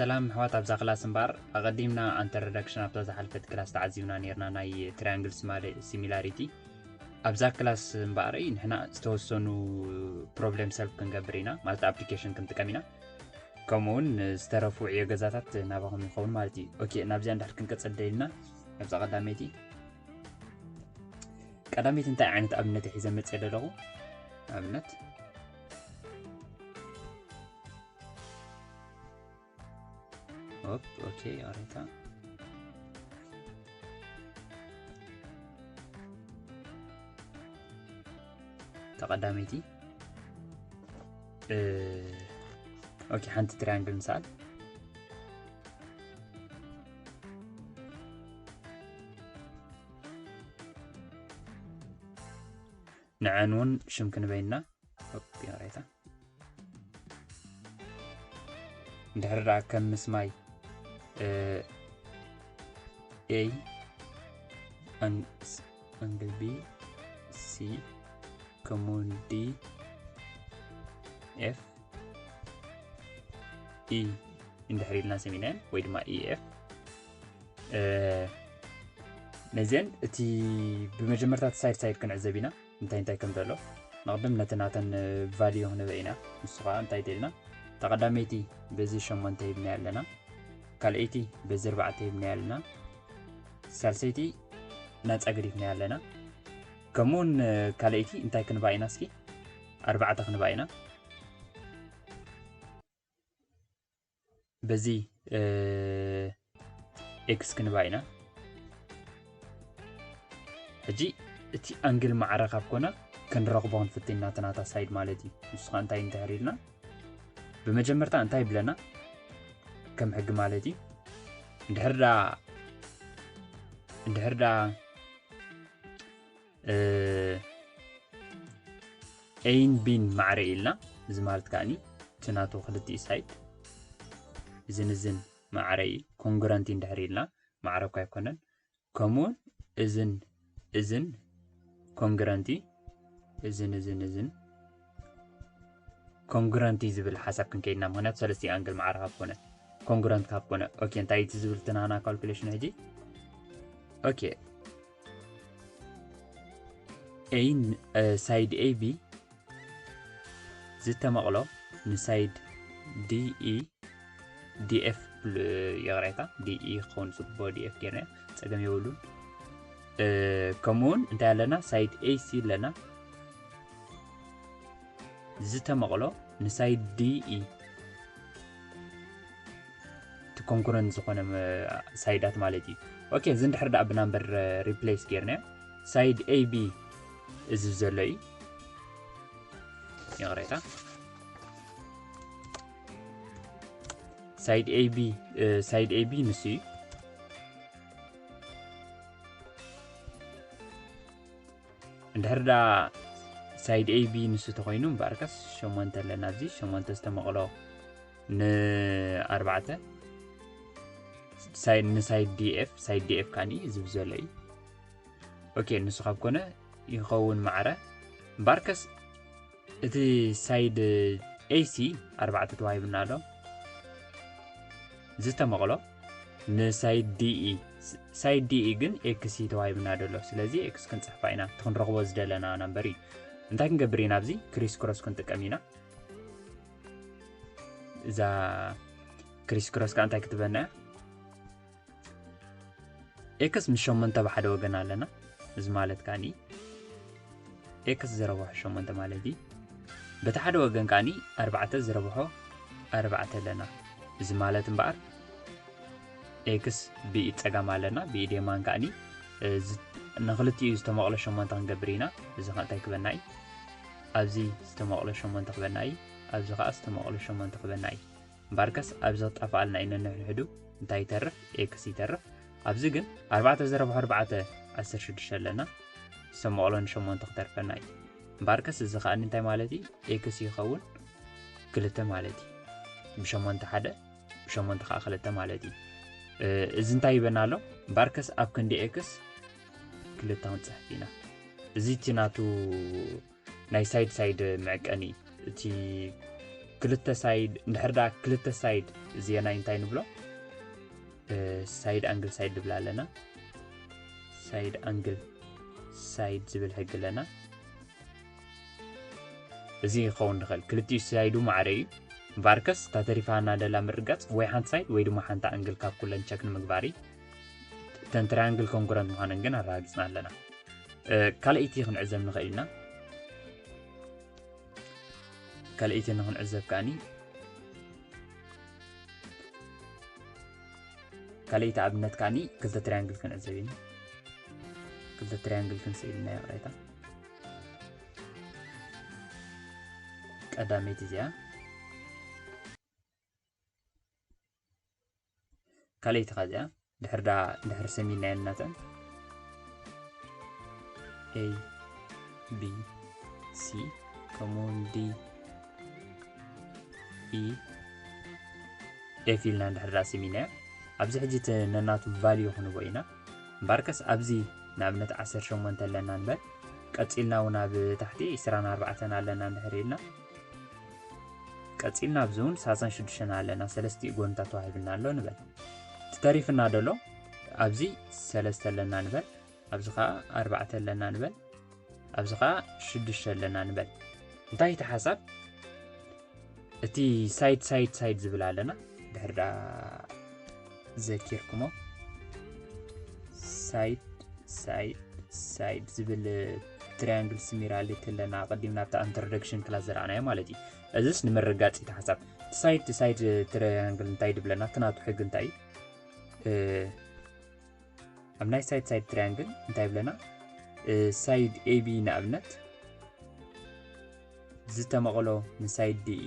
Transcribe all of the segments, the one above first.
ሰላም ኣሕዋት፣ ኣብዛ ክላስ እምበኣር ኣቐዲምና ኣንተረዳክሽን ኣብታ ዝሓልፈት ክላስ ተዓዚብና ነርና ናይ ትራያንግል ስማሊ-፣ ሲሚላሪቲ። ኣብዛ ክላስ እምበኣር ንሕና ዝተወሰኑ ፕሮብሌም ሰልፍ ክንገብር ኢና፣ ማለት ኣፕሊኬሽን ክንጥቀም ኢና። ከምኡ እውን ዝተረፉ ዕዮ ገዛታት ናባኹም ይኸውን ማለት እዩ። ኦኬ፣ ናብዚኣ እንድሕር ክንቀጽል ደሊና፣ ኣብዛ ቀዳመይቲ፣ ቀዳመይቲ እንታይ ዓይነት ኣብነት ሒዘ መጽእ ዘለኹ? ኣብነት ኦፕ፣ ኦኬ፣ ኣሬታ ተቐዳመይቲ። እ፣ ኦኬ፣ ሓንቲ ትሪያንግል ንስኣል። ንዐን እውን ሽም ክንበይና። ኦፕ፣ ኣሬታ። እንድሕር ደኣ ከም ምስማይ፣ እ፣ ኤ፣ ኣን-፣ ስ-፣ ኣንግል ቢ፣ ሲ፣ ከምኡውን ዲ፣ ኤፍ፣ ኢ እንድሕር ኢልና ሰሚዕናየን፣ ወይ ድማ ኢ ኤፍ። እ፣ ነዚአን እቲ ብመጀመርታ እቲ ሳይድ ሳይድ ክንዕዘብ ኢና፣ እንታይ እንታይ ከም ዘሎ። ንቕድም ነቲ ናተን ቫልዩ ክንበ ኢና። ንሱ ኸዓ እንታይ ተልና? እታ ቀዳመይቲ በዚ ሸሞንተ ሂብናያ ኣለና። ካልኣይቲ በዚ ኣርባዕተ ሂብናያ ኣለና። ሳልሰይቲ ናጻ ገዲፍናያ ኣለና። ከምኡውን ካልኣይቲ እንታይ ክንባ ኢና እስኪ? ኣርባዕተ ክንባ ኢና። በዚ፣ እ፣ ኤክስ ክንባ ኢና። ሕጂ እቲ ኣንግል ማዕረ ካብ ኮነ ክንረኽቦ ክንፍትን ኢና፣ እቲ ናታ ሳይድ ማለት እዩ። ንሱ ኸዓ እንታይ እንድሕር ኢልና፣ ብመጀመርታ እንታይ ይብለና? ከም ሕጊ ማለት እዩ። እንድሕር ደኣ፣ እንድሕር ደኣ፣ እ፣ ኤን ቢን ማዕረ ኢልና፣ እዚ ማለት ከኣኒ እቲ ናቱ ክልቲኡ ሳይድ እዝን እዝን ማዕረ እዩ። ኮንግረንቲ እንድሕር ኢልና፣ ማዕረ እኳ ኣይኮነን። ከምኡውን እዝን እዝን ኮንግረንቲ፣ እዝን እዝን እዝን ኮንግረንቲ ዝብል ሓሳብ ክንከይድና፣ ምኽንያቱ ሰለስቲኡ ኣንግል ማዕረ ካብ ኮነ፣ ኮንግረንት ካብ ኮነ። ኦኬ፣ እንታይ እቲ ዝብል ትናና ካልኩሌሽን ሕጂ? ኦኬ፣ ኤ ን-፣ እ፣ ሳይድ ኤ ቢ ዝተመቕሎ ንሳይድ ዲ ኢ፣ ዲ ኤፍ ል-፣ ይቕሬታ፣ ዲ ኢ ክኸውን ጽቡቕ፣ ዲ ኤፍ ጌርና፣ ጸገም የብሉን። እ፣ ከምኡውን እንታይ ኣለና? ሳይድ ኤ ሲ ኣለና። ዝተመቕሎ ንሳይድ ዲ ኢ፣ እቲ ኮንኩረንት ዝኾነ መ-፣ ሳይዳት ማለት እዩ። ኦኬ፣ እዚ እንድሕር ደኣ ብናምበር ሪፕሌስ ጌርናዮ፣ ሳይድ ኤ ቢ እዚ ዘሎ እዩ። ይቕሬታ። ሳይድ ኤ ቢ፣ እ፣ ሳይድ ኤ ቢ ንሱ እዩ። እንድሕር ደኣ ሳይድ ኤ ቢ ንሱ ተኾይኑ፣ እምበኣርከስ ሸሞንተ ኣለና። ኣብዚ ሸሞንተ ዝተመቕሎ ንኣርባዕተ፣ ሳይድ፣ ንሳይድ ዲ ኤፍ፣ ሳይድ ዲ ኤፍ ከኣኒ ዝብ ዘሎ እዩ። ኦኬ፣ ንሱ ካብ ኮነ ይኸውን ማዕረ። እምበኣርከስ እቲ ሳይድ ኤ ሲ ኣርባዕተ ተዋሂቡና ኣሎ። ዝተመቕሎ ንሳይድ ዲ ኢ፣ ሳይድ ዲ ኢ ግን ኤክስ ኢ ተዋሂቡና ዘሎ። ስለዚ ኤክስ ክንጽሕፋ ኢና፣ እቲ ክንረኽቦ ዝደለና ናምበር እዩ። እንታይ ክንገብር ኢና? ኣብዚ ክሪስ ክሮስ ክንጥቀም ኢና። እዛ ክሪስ ክሮስ ከኣ እንታይ ክትበና እያ? ኤክስ ምስ ሸሞንተ ብሓደ ወገን ኣለና። እዚ ማለት ከኣኒ ኤክስ ዘረብሖ ሸሞንተ ማለት እዩ። በቲ ሓደ ወገን ከኣኒ ኣርባዕተ ዘረብሖ ኣርባዕተ ኣለና። እዚ ማለት እምበኣር ኤክስ ብኢድ ጸጋም ኣለና፣ ብኢድ የማን ከኣኒ፣ እ፣ ዝ-፣ ንኽልቲኡ ዝተመቕሎ ሸሞንተ ክንገብር ኢና። እዚ ኸ እንታይ ክበና እዩ? ኣብዚ ዝተመቕሎ ሸሞንተ ክበና እዩ፣ ኣብዚ ኸኣ ዝተመቕሎ ሸሞንተ ክበና እዩ። እምበኣርከስ ኣብዚ ክጠፍኣልና እዩ ነንሕድሕዱ እንታይ ይተርፍ? ኤክስ ይተርፍ። ኣብዚ ግን ኣርባዕተ ዘረብሖ ኣርባዕተ ዓሰርተ ሽዱሽተ ኣለና። ዝተመቕሎ ንሸሞንተ ክተርፈና እዩ። እምበኣርከስ እዚ ከኣ እንታይ ማለት እዩ? ኤክስ ይኸውን ክልተ ማለት እዩ። ብሸሞንተ ሓደ፣ ብሸሞንተ ከኣ ክልተ ማለት እዩ። እ፣ እዚ እንታይ ይበና ኣሎ? እምበኣርከስ ኣብ ክንዲ ኤክስ ክልተ ክንጽሕፍ ኢና። እዚ እቲ ናቱ ናይ ሳይድ ሳይድ መዕቀኒ፣ እቲ ክልተ ሳይድ እንድሕር ደኣ ክልተ ሳይድ እዚአን እንታይ ንብሎ? ሳይድ ኣንግል ሳይድ ንብላ ኣለና። ሳይድ ኣንግል ሳይድ ዝብል ሕጊ ኣለና። እዚ ክኸውን ንኽእል ክልቲኡ ሳይዱ ማዕረ እዩ። እምበኣርከስ እታ ተሪፋና ደላ ምርጋፅ ወይ ሓንቲ ሳይድ ወይ ድማ ሓንቲ ኣንግል ካብ ኩለን ቸክ ንምግባር እዩ። እተን ትራያንግል ኮንግረንት ምዃነን ግን ኣረጋጊፅና ኣለና። ካልኣይቲ ክንዕዘብ ንኽእል ኢና። ካልኣይቲ ንክንዕዘብ ከኣኒ ካልኣይቲ ኣብነት ከኣኒ ክልተ ትሪያንግል ክንዕዘብ ኢና። ክልተ ትሪያንግል ክንስእል ኢና ይቕሬታ። ቀዳመይቲ እዚኣ ካልኣይቲ ኸዚኣ ድሕር ዳ ድሕር ሰሚናየን ናተን A B C ከምኡ D E F ኢልና ድሕር ዳ ሰሚናዮ ኣብዚ ሕጂ እቲ ነናቱ ቫልዩ ክንቦ ኢና። እምበኣርከስ ኣብዚ ንኣብነት ዓሰርተ ሸሞንተ ኣለና ንበል። ቀፂልና እውን ኣብ ታሕቲ ዕስራን ኣርባዕተን ኣለና እንድሕር ኢልና ቀፂልና ኣብዚ እውን ሰላሳን ሽዱሽተን ኣለና ሰለስቲኡ ጎንታት ተዋሂብና ኣሎ ንበል። ትተሪፍና ደሎ ኣብዚ ሰለስተ ኣለና ንበል፣ ኣብዚ ከዓ ኣርባዕተ ኣለና ንበል፣ ኣብዚ ከዓ ሽዱሽተ ኣለና ንበል። እንታይ እቲ ሓሳብ? እቲ ሳይድ ሳይድ ሳይድ ዝብል ኣለና ድሕር ዳ ዘኪርኩሞ ሳይድ ሳይድ ሳይድ ዝብል ትሪያንግል ስሚራሊቲ ኣለና ቅድም ናብታ ኢንትሮደክሽን ክላስ ዝረኣናዮ ማለት እዩ። እዚስ ንምርጋፅ እቲ ሓሳብ ሳይድ ሳይድ ትሪያንግል እንታይ ድብለና ትናቱ ሕግ እንታይ እዩ? ኣብ ናይ ሳይድ ሳይድ ትሪያንግል እንታይ ይብለና? ሳይድ ኤቢ ንኣብነት ዝተመቕሎ ንሳይድ ዲኢ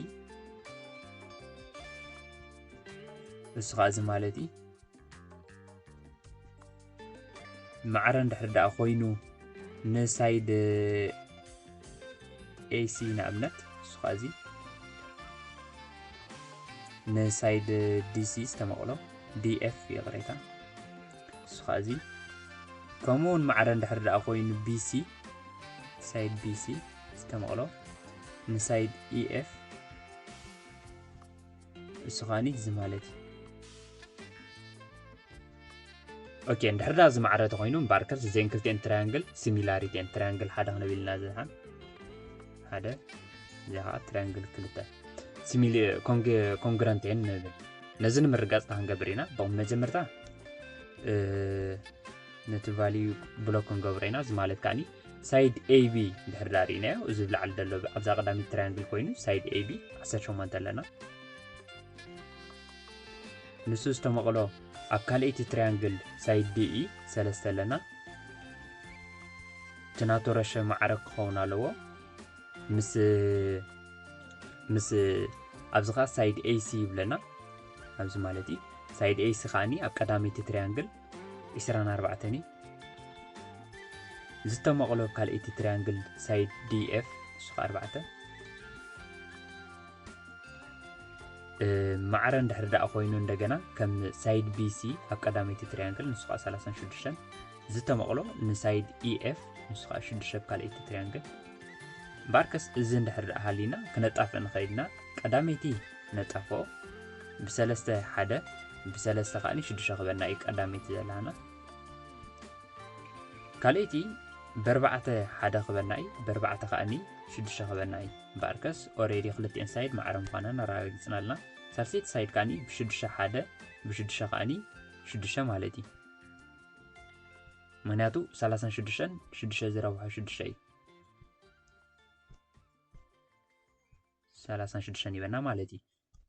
እሱ ከዓ እዚ ማለት እዩ። ማዕረ እንድሕር ደኣ ኮይኑ ንሳይድ ኤሲ ንኣብነት እሱ ከዓ እዚ ንሳይድ ዲሲ ዝተመቕሎ ዲኤፍ ይቕሬታ እሱ ከዓ እዚ ከምኡ እውን ማዕረ እንድሕር ደኣ ኮይኑ ቢሲ ሳይድ ቢሲ ዝተመቕሎ ንሳይድ ኢኤፍ እሱ ከዓኒ እዚ ማለት እዩ። ኦኬ እንድሕር ዳ እዚ ማዕረ ተኮይኑ እምበኣርከስ እዘን ክልቲኤን ትራያንግል ሲሚላሪቲኤን ትራያንግል ሓደ ክንብል ኢና ዝሓን ሓደ እዚ ከዓ ትራያንግል ክልተ ኮንግረንት እየን ንብል። ነዚ ንምርጋፅ እንታይ ክንገብር ኢና? ብቕሚ መጀመርታ ነቲ ቫልዩ ብሎክ ክንገብሮ ኢና። እዚ ማለት ከዓኒ ሳይድ ኤቢ ድሕር ዳ ርኢናዮ እዚ ብላዕሊ ዘሎ ኣብዛ ቀዳሚት ትራያንግል ኮይኑ ሳይድ ኤቢ ዓሰርተ ሸሞንተ ኣለና። ንሱ ዝተመቕሎ ኣብ ካልኣይቲ ትሪያንግል ሳይድ ዲኢ ሰለስተ ኣለና። እቲ ናቶ ረሸ ማዕረ ክኸውን ኣለዎ ምስ ምስ ኣብዚ ከዓ ሳይድ ኤሲ ይብለና ኣብዚ ማለት እዩ። ሳይድ ኤሲ ከዓኒ ኣብ ቀዳመይቲ ትሪያንግል ዕስራን ኣርባዕተን እዩ። ዝተመቕሎ ካልኣይቲ ትሪያንግል ሳይድ ዲኤፍ እሱ ከዓ ኣርባዕተ ማዕረ እንድሕር ደኣ ኮይኑ እንደገና ከም ሳይድ ቢሲ ኣብ ቀዳመይቲ ትሪያንግል ንሱ ከዓ ሰላሳን ሽዱሽተን ዝተመቕሎ ንሳይድ ኢኤፍ ንሱ ከዓ ሽዱሽተ ኣብ ካልኣይቲ ትሪያንግል እምበኣርከስ እዚ እንድሕር ደኣ ሃሊና ክነጣፍእ ንኸይድና ቀዳመይቲ ነጣፍኦ ብሰለስተ ሓደ ብሰለስተ ከዓኒ ሽዱሽተ ክበና እዩ ቀዳመይቲ ዘለና ካልኣይቲ በርባዕተ ሓደ ክበና እዩ በርባዕተ ከዓኒ ሽዱሽተ ክበና እዩ እምበኣርከስ ኦሬዲ ክልቲኤን ሳይድ ማዕረ ምዃነን ኣረጋጊፅና ኣለና ሳልሰይቲ ሳይድ ከዓኒ ብሽዱሽተ ሓደ ብሽዱሽተ ከዓኒ ሽዱሽተ ማለት እዩ ምክንያቱ ሰላሳን ሽዱሽተን ሽዱሽተ ዝረብሖ ሽዱሽተ እዩ ሰላሳን ሽዱሽተን ይበና ማለት እዩ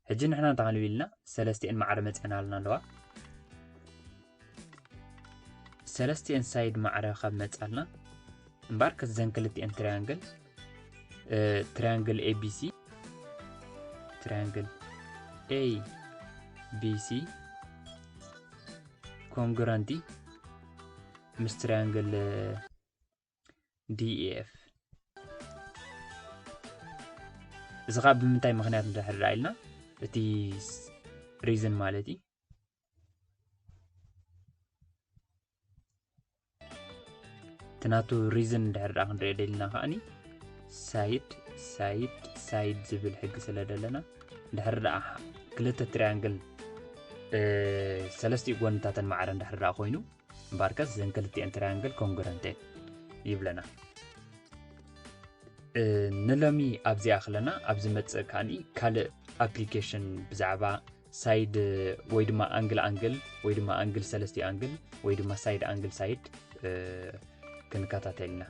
ሕጂ ንሕና እንታይ ክንብል ኢልና ሰለስቲኤን ማዕረ መፅአና ኣለና ኣለዋ ሰለስቲኤን ሳይድ ማዕረ ካብ መፃልና እምበኣር ከዘን ክልቲኤን ትሪያንግል ትሪያንግል ኤቢሲ ትሪያንግል ኤ ቢሲ ኮንግረንቲ ምስ ትሪያንግል ዲኤፍ እዚ ከዓ ብምንታይ ምክንያት እንድሕር ዳ ኢልና እቲ ሪዝን ማለት እዩ እቲ ናቱ ሪዝን እንድሕር ዳ ክንሪኦ ደሊና ከዓኒ ሳይድ side side ዝብል ሕጊ ስለ ዘለና፣ ድሕሪ ደኣ ክልተ ትሪያንግል ሰለስቲኡ ጎንታተን ማዕረ እንድሕር ደኣ ኮይኑ፣ እምበኣርከስ እዘን ክልቲኤን ትሪያንግል ኮንግረንት እየን ይብለና። ንሎሚ ኣብዚኣ ክለና፣ ኣብ ዝመጽእ ከኣ ካልእ ኣፕሊኬሽን ብዛዕባ ሳይድ ወይ ድማ ኣንግል ኣንግል ወይ ድማ ኣንግል ሰለስቲኡ ኣንግል ወይ ድማ ሳይድ ኣንግል ሳይድ ክንከታተል ኢና።